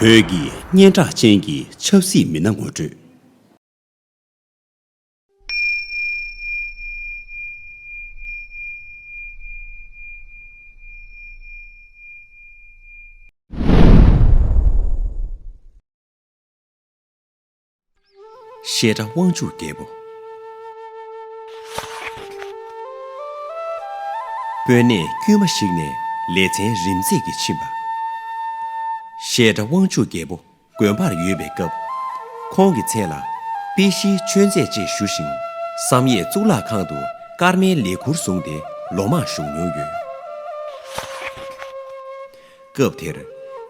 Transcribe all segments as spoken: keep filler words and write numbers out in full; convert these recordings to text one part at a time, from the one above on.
བོད་ཀྱི་སྙན་གྲགས་ཅན་གྱི་ཆབ་སྲིད་མི་སྣ་ངོ་སྤྲོད། བཤད་སྒྲ་དབང་ཕྱུག་རྒྱལ་པོ། དཔོན་གནས་དཀྱུས་མ་ཞིག་ནས་ལེ་ཚན་རིམ་འཛེགས་ཀྱིས་ཕྱིན་པ། བཤད་སྒྲ་དབང་ཕྱུག་རྒྱལ་པོ་དགོན་པར་ཡོད་པའི་སྐབས། ཁོང་གི་མཚན་ལ་དཔེ་གཞིའི་ཆོས་མཛད་ཅེས་ཞུ་ཞིང་། བསམ་ཡས་གཙུག་ལག་ཁང་དུ་ཀརྨའི་ལས་ཁུར་བཟུང་སྟེ་ལོ་མང་བཞུགས་མྱོང་ཡོད། སྐབས་དེར།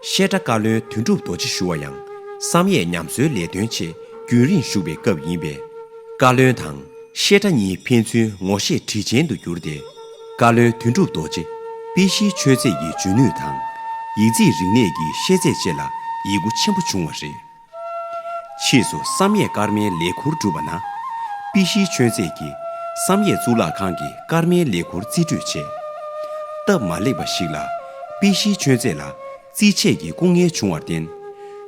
བཤད་སྒྲ་བཀའ་བློན་དོན་གྲུབ་རྡོ་རྗེ་ཞུ་བ་ཡང་བསམ་ཡས་ཉམས་གསོའི་ལས་དོན་ཆེད་རྒྱུན་རིང་བཞུགས་པའི་སྐབས་ཡིན་པས། བཀའ་བློན་དང་བཤད་སྒྲ་གཉིས་ཕན་ཚུན་ངོ་ཤེས་དྲི་ཆེན་དུ་གྱུར་ཏེ། བཀའ་བློན་དོན་གྲུབ་རྡོ་རྗེ་དཔེ་གཞིའི་ཆོས་ཚད་ཀྱི་འཇོན་ནུས་དང་། ཡིག་རྩིས་རིག་གནས་ཀྱི་ཤེས་ཚད་བཅས་ལ་ཡི་གུ་ཆེན་པོ་བྱུང་བ་རེད། ཕྱིས་སུ་བསམ་ཡས་ཀརྨའི་ལས་ཁུར་བསྒྲུབས་པ་ན། དཔེ་གཞིའི་ཆོས་ཚད་ཀྱིས་བསམ་ཡས་གཙུག་ལག་ཁང་གི་ཀརྨའི་ལས་ཁུར་རྩིས་སྤྲོད་བྱས། སྟབས་མ་ལེགས་པ་ཞིག་ལ། དཔེ་གཞིའི་ཆོས་ཚད་ལ་རྩིས་ཆད་ཀྱི་སྐུ་ངལ་བྱུང་བར་བརྟེན།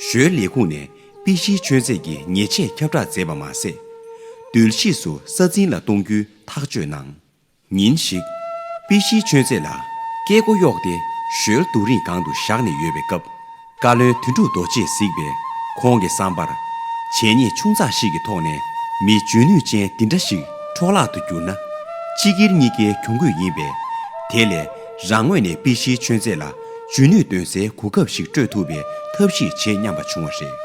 ཞོལ་ལས་ཁུངས་ནས་དཔེ་གཞིའི་ཆོས་ཚད་ཀྱི་ཉེས་ཆད་ཁྱབ་བསྒྲགས་མཛད་པ་མ་ཟད། སྡོད་གཞིས་སུ་ས་འཛིན་ལ་གཏོང་རྒྱུའི་ཐག་གཅོད་གནང་། ཉིན་ཞིག་དཔེ་གཞིའི་ཆོས་ཚད་ལ་སྐད་མགོ་གཡོགས་ཏེ་ཞོལ་རྡོ་རིང་སྒང་དུ་བཞག་ནས་ཡོད་པའི་སྐབས། བཀའ་བློན་དོན་གྲུབ་རྡོ་རྗེས་གཟིགས་པས། ཁོང་གི་བསམ་པར། བྱས་ཉེས་ཆུང་ཙག་ཞིག་གི་ཐོག་ནས་མི་འཇོན་ནུས་ཅན་འདི་འདྲ་ཞིག་འཕྲོ་བརླག་ཏུ་གྱུར་ན། སྤྱི་སྒེར་གཉིས་ཀའི་གྱོང་གུད་ཡིན་པས། དེ་ལས་རང་ངོས་ནས་དཔེ་གཞིའི་ཆོས་ཚད་ལ་འཇོན་ནུས་འདོན་སའི་གོ་སྐབས་ཤིག་སྤྲོད་ཐུབ་པའི་ཐབས་ཤེས་བྱེད་སྙམ་པ་བྱུང་བ་རེད།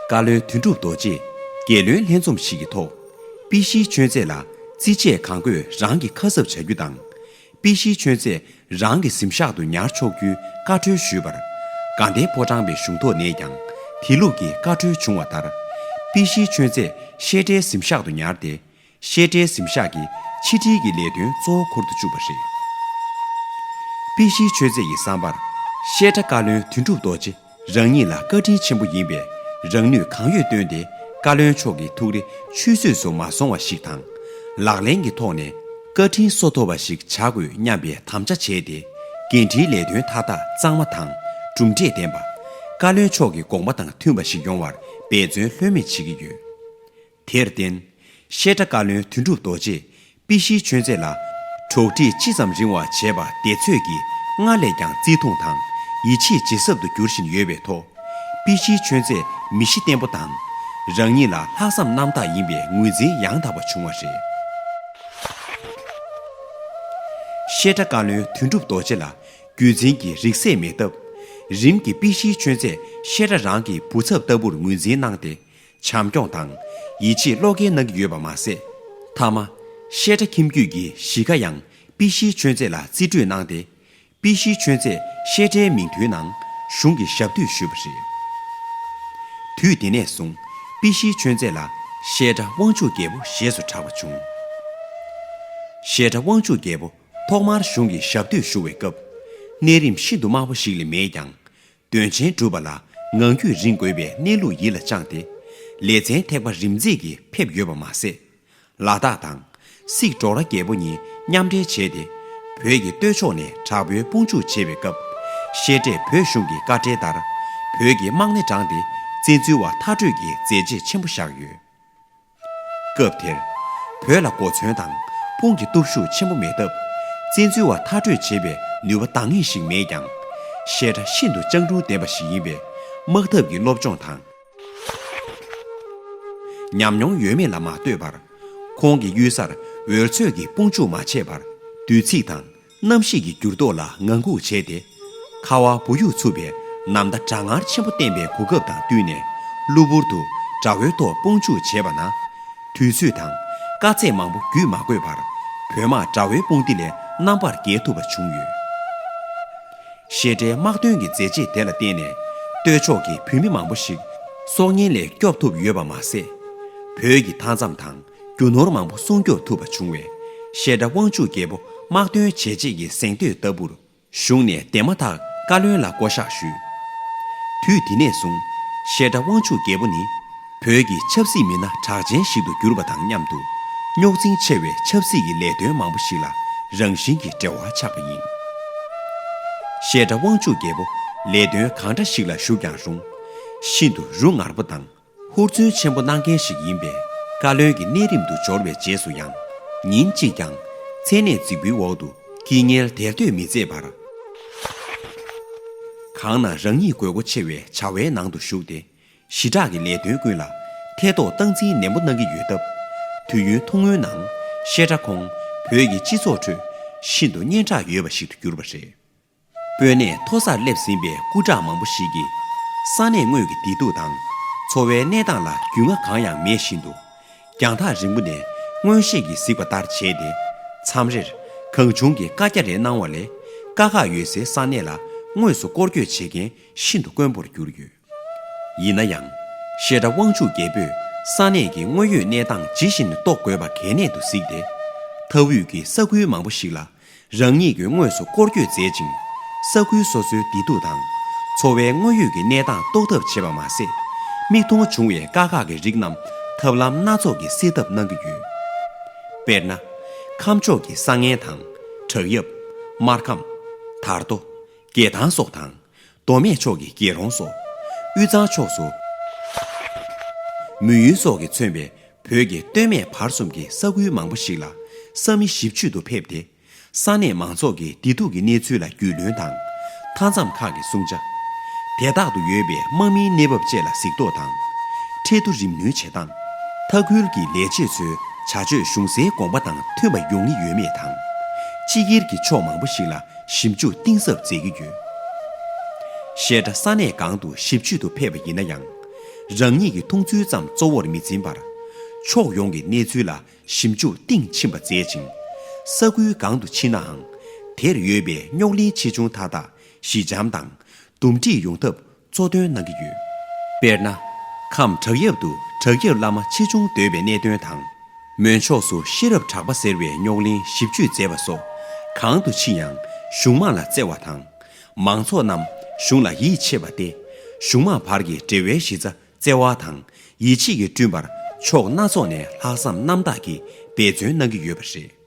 བཀའ་བློན་དོན་གྲུབ་རྡོ་རྗེས་རྒྱལ་བློན་ལྷན་འཛོམས་ཤིག་གི་ཐོག་དཔེ་གཞིའི་ཆོས་ཚད་ལ་རྩིས་ཆད་གང་དགོས་རང་གིས་ཁ་གསབ་བྱ་རྒྱུ་དང་། དཔེ་གཞིའི་ཆོས་ཚད་རང་གི་གཟིམ་ཤག་ཏུ་ཉར་ཆོག་རྒྱུའི་བཀའ་འཁྲོལ་ཞུས་པར། དགའ་ལྡན་ཕོ་བྲང་པའི་གཞུང་ཐོག་ནས་ཀྱང་དེ་ལུགས་ཀྱི་བཀའ་འཁྲོལ་བྱུང་བ་ལྟར། དཔེ་གཞིའི་ཆོས་ཚད་བཤད་གྲྭའི་གཟིམ་ཤག་ཏུ་ཉར་ཏེ། བཤད་གྲྭའི་གཟིམ་ཤག་གི་ཕྱི་དྲིལ་གྱི་ལས་དོན་གཙོ་བོ་འཁུར་དུ་བཅུག་པ་རེད། དཔེ་གཞིའི་ཆོས་ཚད་ཀྱི་བསམ་པར། བཤད་སྒྲ་བཀའ་བློན་དོན་གྲུབ་རྡོ་རྗེ་རང་ཉིད་ལ་བཀའ་དྲིན་ཆེན་པོ་ཡིན་པས། རང་ནུས་གང་ཡོད་བཏོན་ཏེ་བཀའ་བློན་མཆོག་གི་ཐུགས་རེ་ཆུད་ཟོས་སུ་མ་སོང་བ་ཞིག་དང་། ལག་ལེན་གྱི་ཐོག་ནས་བཀའ་དྲིན་གསོ་ཐུབ་པ་ཞིག་བྱ་དགོས་སྙམ་པའི་དམ་བཅའ་བྱས་ཏེ། འགན་འཁྲིའི་ལས་དོན་མཐའ་དག་གཙང་མ་དང་གྲུབ་འབྲས་ལྡན་པ། བཀའ་བློན་མཆོག་གི་དགོངས་པ་དང་མཐུན་པ་ཞིག་ཡོང་བར་འབད་བརྩོན་ལྷོད་མེད་བྱེད་ཀྱི་ཡོད། དེར་བརྟེན། བཤད་སྒྲ་བཀའ་བློན་དོན་གྲུབ་རྡོ་རྗེས་དཔེ་གཞིའི་ཆོས་ཚད་ལ་གྲོགས་འདྲིས་ཅི་ཙམ་རིང་བ་བྱས་པ་དེ་ཚོད་ཀྱིས་སྔར་ལས་ཀྱང་བརྩི་མཐོང་དང་ཡིད་ཆེས་ཇེ་ཟབ་ཏུ་འགྱུར་བཞིན་ཡོད་པའི་ཐོག་དཔེ་གཞིའི་ཆོས་ཚད་མི་གཤིས་བརྟན་པོ་དང་། རང་ཉིད་ལ་ལྷག་བསམ་རྣམ་དག་ཡིན་པའི་ངོས་འཛིན་ཡང་དག་པ་བྱུང་བ་རེད། བཤད་སྒྲ་བཀའ་བློན་དོན་གྲུབ་རྡོ་རྗེ་ལ་བརྒྱུད་འཛིན་གྱི་རིགས་སད་མེད་སྟབས། རིམ་གྱིས་དཔེ་གཞིའི་ཆོས་ཚད་བཤད་སྒྲ་རང་གི་བུ་ཚབ་ལྟ་བུར་ངོས་འཛིན་གནང་སྟེ། བྱམས་སྐྱོང་དང་ཡིད་ཆེས་བློ་འགེལ་གནང་གི་ཡོད་པ་མ་ཟད། མཐའ་མ། བཤད་སྒྲ་ཁྱིམ་རྒྱུད་ཀྱི་གཞིས་ཀ་ཡང་དཔེ་གཞིའི་ཆོས་ཚད་ལ་རྩིས་སྤྲོད་གནང་སྟེ། དཔེ་གཞིའི་ཆོས་ཚད་བཤད་སྒྲའི་མིང་ཐོའི་ནང་གཞུང་གི་ཞབས་འདེགས་ཞུས་པ་རེད། དུས་དེ་ནས་བཟུང་དཔེ་གཞིའི་ཆོས་ཚད་ལ་བཤད་སྒྲ་དབང་ཕྱུག་རྒྱལ་པོ་ཞེས་སུ་གྲགས་པ་བྱུང་། བཤད་སྒྲ་དབང་ཕྱུག་རྒྱལ་པོ་ཐོག་མར་གཞུང་གི་ཞབས་འདེགས་ཞུ་བའི་སྐབས། གནས་རིམ་ཤིན་ཏུ་དམའ་བོ་ཞིག་ལས་མེད་ཀྱང་། དོན་ཆེན་སྒྲུབ་པ་ལ་ངང་རྒྱུད་རིང་དགོས་པའི་གནས་ལུགས་ཡིད་ལ་བཅངས་ཏེ། ལེ་ཚན་ཐེག་པ་རིམ་འཛེགས་ཀྱིས་ཕེབས་ཡོད་པ་མ་ཟད། ལ་དྭགས་དང་། སིག་ཌོག་ར་རྒྱལ་པོ་གཉིས་མཉམ་འབྲེལ་བྱས་ཏེ། བོད་ཀྱི་སྟོད་ཕྱོགས་ནས་དྲག་པོའི་དཔུང་འཇུག་བྱེད་པའི་སྐབས། བཤད་སྒྲས་བོད་གཞུང་གི་བཀའ་འབྲེལ་ལྟར། བོད་ཀྱི་དམག་སྣེ་དྲངས་ཏེ། བཙན་འཛུལ་བ་མཐར་སྐྲོད་ཀྱི་མཛད་རྗེས་ཆེན་པོ་བཞག་ཡོད། སྐབས་དེར། བོད་ལ་གོ་མཚོན་དང་དཔུང་གི་སྟོབས་ཤུགས་ཆེན་པོ་མེད་སྟབས། བཙན་འཛུལ་བ་མཐར་སྐྲོད་བྱེད་པའི་ནུས་པ་འདང་ངེས་ཤིག་མེད་ཀྱང་། བཤད་སྒྲ་ཤིན་ཏུ་སྤྱང་གྲུང་ལྡན་པ་ཞིག་ཡིན་པས། དམག་འཐབ་ཀྱི་སློབ་སྦྱོང་དང་། ཉམས་མྱོང་ཡོད་མེད་ལ་མ་ལྟོས་པར། ཁོང་གིས་གཡུལ་སར་འོལ་ཚོད་ཀྱི་དཔུང་འཇུག་མ་བྱས་པར། དུས་ཚིགས་དང་། གནམ་གཤིས་ཀྱི་འགྱུར་ལྡོག་ལ་ངང་སྒུག་བྱས་ཏེ། ཁ་བ་བུ་ཡུག་འཚུབ་པའི་ནམ་ཟླ་གྲང་ངར་ཆེན་པོ་བསྟན་པའི་གོ་སྐབས་དང་བསྟུན་ནས། གློ་བུར་དུ་དགྲ་བོའི་ཐོག་དཔུང་འཇུག་བྱས་པ་ན། དུས་ཚོད་དང་དཀའ་ཚེགས་མང་པོ་བརྒྱུད་མ་དགོས་པར། བོད་དམག་དགྲ་བོའི་དཔུང་སྡེ་ལས་རྣམ་པར་རྒྱལ་ཐུབ་པ་བྱུང་ཡོད། བཤད་སྒྲའི་དམག་དོན་གྱི་མཛད་རྗེས་དེ་ལ་བརྟེན་ནས། སྟོད་ཕྱོགས་ཀྱི་བོད་མི་མང་པོ་ཞིག་སྲོག་ཉེན་ལས་སྐྱོབ་ཐུབ་ཡོད་པ་མ་ཟད། བོད་ཀྱི་མཐའ་མཚམས་དང་། རྒྱུ་ནོར་མང་པོ་སྲུང་སྐྱོབ་ཐུབ་པ་བྱུང་བས། བཤད་སྒྲ་དབང་ཕྱུག་རྒྱལ་པོ་དམག་དོན་བྱས་རྗེས་ཀྱི་གཟེངས་བསྟོད་ལྟ་བུར། གཞུང་ནས་འདས་མ་ཐག་བཀའ་བློན་ལ་བསྐོ་གཞག་ཞུས། དུས་དེ་ནས་བཟུང་། བཤད་སྒྲ་དབང་ཕྱུག་རྒྱལ་པོ་ནི། བོད་ཀྱི་ཆབ་སྲིད་མི་སྣ་གྲགས་ཅན་ཞིག་ཏུ་གྱུར་པ་དང་མཉམ་དུ། རྙོག་འཛིང་ཆེ་བའི་ཆབ་སྲིད་ཀྱི་ལས་དོན་མང་པོ་ཞིག་ལ་རང་བཞིན་གྱིས་འབྲེལ་བ་ཆགས་པ་ཡིན། བཤད་སྒྲ་དབང་ཕྱུག་རྒྱལ་པོ་ ལས་དོན་གང་འདྲ་ཞིག་ལ་ཞུགས་ཀྱང་རུང་། ཤིན་ཏུ་རུ་ངར་པོ་དང་། ཧུར་བརྩོན་ཆེན་པོ་གནང་མཁན་ཞིག་ཡིན་པས། བཀའ་བློན་གྱི་གནས་རིམ་དུ་འབྱོར་བའི་རྗེས་སུ་ཡང་། ཉིན་གཅིག་ཀྱང་མཚན་གནས་རྫིག་པོའི་འོག་ཏུ་སྐྱིད་ཉལ་དལ་སྡོད་མི་མཛད་པར། གང་ན་རང་ཉིད་དགོས་མཁོ་ཆེ་བའི་བྱ་བའི་ནང་དུ་ཞུགས་ཏེ། ཞི་དྲག་གི་ལས་དོན་ཀུན་ལ་ཐེ་གཏོགས་སྟངས་འཛིན་ནན་པོ་གནང་གི་ཡོད་སྟབས། དུས་ཡུན་ཐུང་ངུའི་ནང་བཤད་གྲྭ་ཁོང་བོད་ཀྱི་སྤྱི་ཚོགས་ཁྲོད་ཤིན་ཏུ་སྙན་གྲགས་ཡོད་པ་ཞིག་ཏུ་གྱུར་པ་རེད། དཔོན་གནས་མཐོ་སར་སླེབས་ཟིན་པའི་སྐུ་དྲག་མང་པོ་ཞིག་གིས་ས་གནས་དངོས་ཀྱི་བདེ་སྡུག་དང་འཚོ་བའི་གནས་སྟངས་ལ་རྒྱུས་མངའ་གང་ཡང་མེད་བཞིན་དུ། རྒྱང་ཐག་རིང་པོ་ནས་མངོན་ཤེས་ཀྱིས་གཟིགས་པ་ལྟར་བྱས་ཏེ། མཚམས་རེར་གང་བྱུང་གིས་བཀའ་རྒྱ་རེ་གནང་བ་ལས། དཀའ་ཁག་ཡོད་སའི་ས་གནས་ལ་དངོས་སུ་སྐོར་སྐྱོད་བྱེད་མཁན་ཤིན་ཏུ་དཀོན་པོར་གྱུར་ཡོད། ཡིན་ན་ཡང་། བཤད་གྲྭ་དབང་ཕྱུག་རྒྱལ་པོས་ས་གནས་ཀྱི་དངོས་ཡོད་གནས་སྟངས་ཇི་བཞིན་རྟོགས་དགོས་པ་གལ་གནད་དུ་གཟིགས་ཏེ། མཐའ་དབུས་ཀྱི་ས་ཁུལ་མང་པོ་ཞིག་ལ་རང་ཉིད་ཀྱིས་དངོས་སུ་སྐོར་སྐྱོད་མཛད་ཅིང་། ས་ཁུལ་སོ་སོའི་བདེ་སྡུག་དང་འཚོ་བའི་དངོས་ཡོད་ཀྱི་གནས་སྟངས་རྟོགས་ཐབས་བྱས་པ་མ་ཟད། མིག་མཐོང་བྱུང་བའི་དཀའ་ཁག་གི་རིགས་རྣམས་ཐབས་ལམ་སྣ་ཚོགས་ཀྱིས་སེལ་ཐབས་གནང་གི་ཡོད། དཔེར་ན། ཁམས་ཕྱོགས་ཀྱི་ས་ངན་དང་། བྲག་གཡབ། སྨར་ཁམས། དར་མདོ། རྒྱལ་ཐང་སོགས་དང་། མདོ་སྨད་ཕྱོགས་ཀྱི་རྒྱལ་རོང་སོགས། དབུས་གཙང་ཕྱོགས་སུ་མོན་ཡུལ་སོགས་ཀྱིས་མཚོན་པའི་བོད་ཀྱི་སྟོད་སྨད་བར་གསུམ་གྱི་ས་ཁུལ་མང་པོ་ཞིག་ལ་ས་མི་ཞིབ་དཔྱོད་དུ་ཕེབས་ཏེ། ས་གནས་མང་ཚོགས་ཀྱི་བདེ་སྡུག་གི་གནས་ཚུལ་ལ་རྒྱུས་ལོན་དང་། མཐའ་མཚམས་ཁག་གི་སྲུང་བྱ། དེ་དག་ཏུ་ཡོད་པའི་དམག་མིའི་གནས་བབ་བཅས་ལ་གཟིགས་རྟོག་དང་། ཁྲལ་བསྡུ་རིམ་ནོན་བྱེད་སྟངས། མཐའ་ཁུལ་གྱི་ལས་བྱེད་ཚོའི་བྱ་སྤྱོད་གཞུང་སའི་དགོངས་པ་དང་མཐུན་པ་ཡོང་གི་ཡོད་མེད་དང་། སྤྱི་སྒེར་གྱི་ཕྱོགས་མང་པོ་ཞིག་ལ་ཞིབ་འཇུག་གཏིང་ཟབ་མཛད་ཀྱི་ཡོད། བཤད་གྲྭ་ས་གནས་གང་དུ་ཞིབ་དཔྱོད་དུ་ཕེབས་པ་ཡིན་ན་ཡང་། རང་ཉིད་ཀྱི་མཐོང་ཚུལ་ཙམ་གཙོ་བོར་མི་འཛིན་པར། ཕྱོགས་ཡོངས་ཀྱི་གནས་ཚུལ་ལ་ཞིབ་འཇུག་གཏིང་ཕྱིན་པ་མཛད་ཅིང་། ས་ཁུལ་གང་དུ་ཕྱིན་ནའང་། དེར་ཡོད་པའི་རྙོག་གླེང་ཆེ་ཆུང་མཐའ་དག་ཞི་འཇམ་དང་འདུམ་འགྲིག་ཡོང་ཐབས་གཙོ་འདོན་གནང་གི་ཡོད། དཔེར་ན། ཁམས་བྲག་གཡབ་ཏུ་བྲག་གཡབ་བླ་མ་ཆེ་ཆུང་འདོད་པའི་གནད་དོན་དང་། མོན་ཕྱོགས་སུ་ཤེས་རབ་གྲགས་པ་ཟེར་བའི་རྙོག་གླེང་ཞིབ་དཔྱོད་མཛད་པ་སོགས། གང་དུ་ཕྱིན་ཡང་གཞུང་མང་ལ་བརྩེ་བ་དང་། མང་ཚོགས་རྣམས་གཞུང་ལ་ཡིད་ཆེས་པ་སྟེ། གཞུང་མང་བར་གྱི་འབྲེལ་བའི་གཞི་རྩ་བརྩེ་བ་དང་ཡིད་ཆེས་ཀྱིས་བསྐྲུན་པར་ཕྱོགས་སྣ་ཚོགས་ནས་ལྷག་བསམ་རྣམ་དག་གིས་འབད་བརྩོན་གནང་གི་ཡོད་པ་རེད།